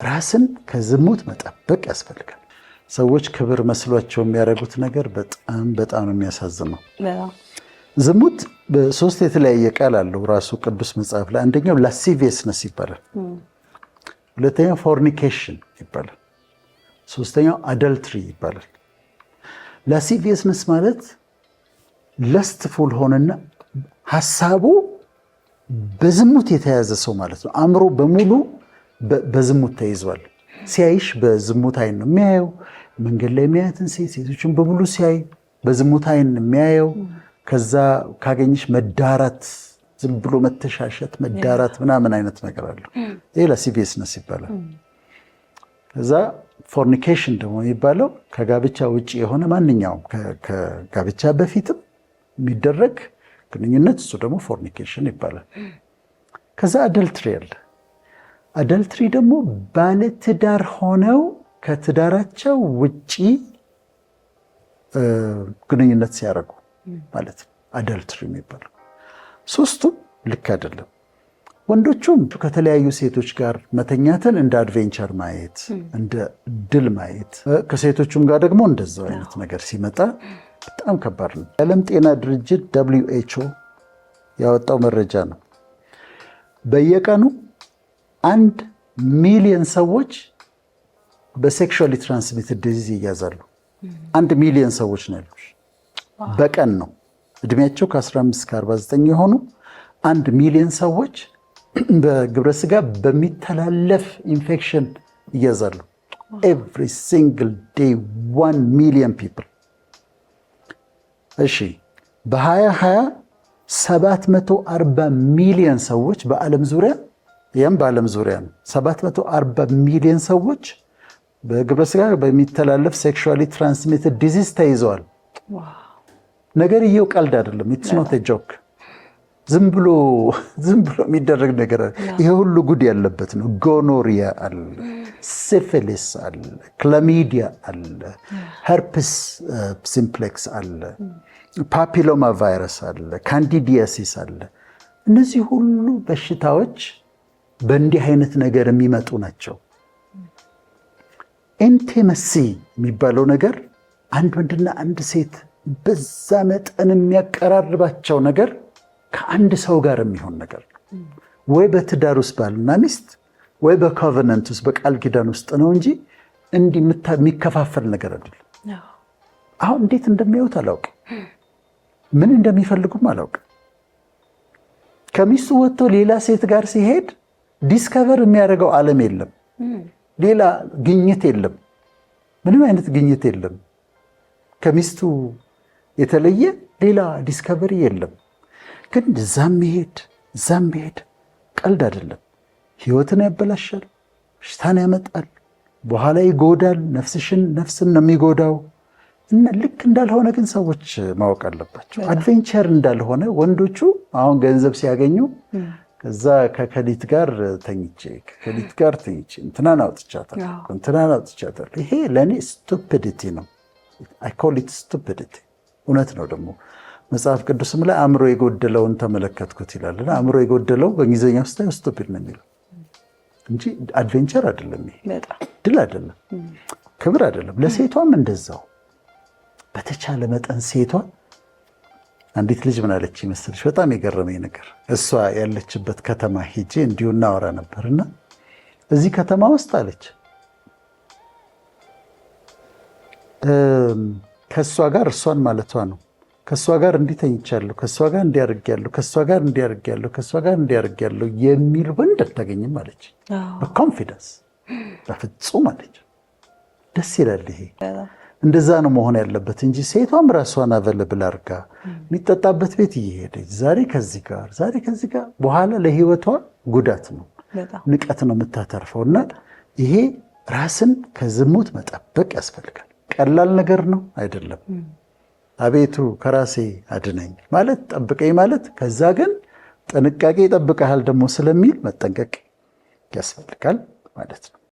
ራስን ከዝሙት መጠበቅ ያስፈልጋል። ሰዎች ክብር መስሏቸው የሚያደርጉት ነገር በጣም በጣም ነው የሚያሳዝነው። ዝሙት በሶስት የተለያየ ቃል አለው ራሱ ቅዱስ መጽሐፍ ላይ። አንደኛው lasciviousness ይባላል። ሁለተኛው fornication ይባላል። ሶስተኛው adultery ይባላል። Lasciviousness ማለት lustful ሆነና ሀሳቡ በዝሙት የተያዘ ሰው ማለት ነው። አእምሮ በሙሉ በዝሙት ተይዟል። ሲያይሽ በዝሙት አይን ነው የሚያየው። መንገድ ላይ የሚያያትን ሴት፣ ሴቶችን በሙሉ ሲያይ በዝሙት አይን የሚያየው። ከዛ ካገኘሽ መዳራት፣ ዝም ብሎ መተሻሸት፣ መዳራት ምናምን አይነት ነገር አለው። ይህ lasciviousness ይባላል። ከዛ fornication ደግሞ የሚባለው ከጋብቻ ውጭ የሆነ ማንኛውም፣ ከጋብቻ በፊትም የሚደረግ ግንኙነት፣ እሱ ደግሞ fornication ይባላል። ከዛ adultery አለ። Adultery ደግሞ ባለትዳር ሆነው ከትዳራቸው ውጪ ግንኙነት ሲያደርጉ ማለት ነው adultery የሚባለው። ሶስቱም ልክ አይደለም። ወንዶቹም ከተለያዩ ሴቶች ጋር መተኛትን እንደ adventure ማየት፣ እንደ ድል ማየት፣ ከሴቶቹም ጋር ደግሞ እንደዛው አይነት ነገር ሲመጣ በጣም ከባድ ነው። የዓለም ጤና ድርጅት WHO ያወጣው መረጃ ነው። በየቀኑ 1 ሚሊዮን ሰዎች በ sexually transmitted disease ይያዛሉ። 1 ሚሊዮን ሰዎች ነው ያሉት፣ በቀን ነው። እድሜያቸው ከ15 እስከ 49 የሆኑ 1 ሚሊዮን ሰዎች በግብረ ስጋ በሚተላለፍ ኢንፌክሽን ይያዛሉ። Every single day 1 million people። እሺ፣ በ2020 740 ሚሊዮን ሰዎች በዓለም ዙሪያ፣ ይህም በዓለም ዙሪያ ነው። 740 ሚሊዮን ሰዎች በግብረ ስጋ በሚተላለፍ sexually transmitted disease ተይዘዋል። ነገርየው ቀልድ አይደለም። It's not a joke። ዝም ብሎ ዝም ብሎ የሚደረግ ነገር፣ ይሄ ሁሉ ጉድ ያለበት ነው። Gonorrhea አለ፣ syphilis አለ፣ chlamydia አለ፣ herpes simplex አለ፣ papilloma virus አለ፣ candidiasis አለ። እነዚህ ሁሉ በሽታዎች በእንዲህ አይነት ነገር የሚመጡ ናቸው። Intimacy የሚባለው ነገር፣ አንድ ወንድና አንድ ሴት በዛ መጠን የሚያቀራርባቸው ነገር ከአንድ ሰው ጋር የሚሆን ነገር ነው። ወይ በትዳር ውስጥ ባልና ሚስት፣ ወይ በ covenant ውስጥ፣ በቃል ኪዳን ውስጥ ነው እንጂ እንዲህ የሚከፋፈል ነገር አይደለም። አሁን እንዴት እንደሚያዩት አላውቅም፣ ምን እንደሚፈልጉም አላውቅም። ከሚስቱ ወጥቶ ሌላ ሴት ጋር ሲሄድ discover የሚያደርገው ዓለም የለም፣ ሌላ ግኝት የለም፣ ምንም አይነት ግኝት የለም። ከሚስቱ የተለየ ሌላ discovery የለም። ግን እዛም መሄድ እዛም መሄድ ቀልድ አይደለም። ህይወትን ያበላሻል፣ በሽታን ያመጣል፣ በኋላ ይጎዳል። ነፍስሽን፣ ነፍስን ነው የሚጎዳው። እና ልክ እንዳልሆነ ግን ሰዎች ማወቅ አለባቸው። Adventure እንዳልሆነ። ወንዶቹ አሁን ገንዘብ ሲያገኙ ከዛ ከከሊት ጋር ተኝቼ፣ ከከሊት ጋር ተኝቼ እንትናን አውጥቻታለሁ፣ እንትናን አውጥቻታለሁ። ይሄ ለእኔ stupidity ነው። I call it stupidity። እውነት ነው፣ ደግሞ መጽሐፍ ቅዱስም ላይ አእምሮ የጎደለውን ተመለከትኩት ይላል። እና አእምሮ የጎደለው በእንግሊዝኛ ውስጥ stupid ነው የሚለው እንጂ adventure አይደለም። ይሄ ድል አይደለም፣ ክብር አይደለም። ለሴቷም እንደዛው። በተቻለ መጠን ሴቷ፣ አንዲት ልጅ ምን አለች መሰለሽ? በጣም የገረመኝ ነገር፣ እሷ ያለችበት ከተማ ሄጄ እንዲሁ እናወራ ነበር እና እዚህ ከተማ ውስጥ አለች፣ ከእሷ ጋር፣ እሷን ማለቷ ነው፣ ከእሷ ጋር እንዲህ ተኝቻለሁ፣ ከእሷ ጋር እንዲህ አድርጌያለሁ፣ ከእሷ ጋር እንዲህ አድርጌያለሁ፣ ከእሷ ጋር እንዲህ አድርጌያለሁ የሚል ወንድ አታገኝም አለች። በ confidence በፍጹም አለች። ደስ ይላል ይሄ። እንደዛ ነው መሆን ያለበት እንጂ ሴቷም ራሷን available አድርጋ የሚጠጣበት ቤት እየሄደች ዛሬ ከዚህ ጋር፣ ዛሬ ከዚህ ጋር፣ በኋላ ለህይወቷ ጉዳት ነው፣ ንቀት ነው የምታተርፈው። እና ይሄ ራስን ከዝሙት መጠበቅ ያስፈልጋል። ቀላል ነገር ነው አይደለም። አቤቱ ከራሴ አድነኝ ማለት፣ ጠብቀኝ ማለት፣ ከዛ ግን ጥንቃቄ ይጠብቀሃል ደግሞ ስለሚል መጠንቀቅ ያስፈልጋል ማለት ነው።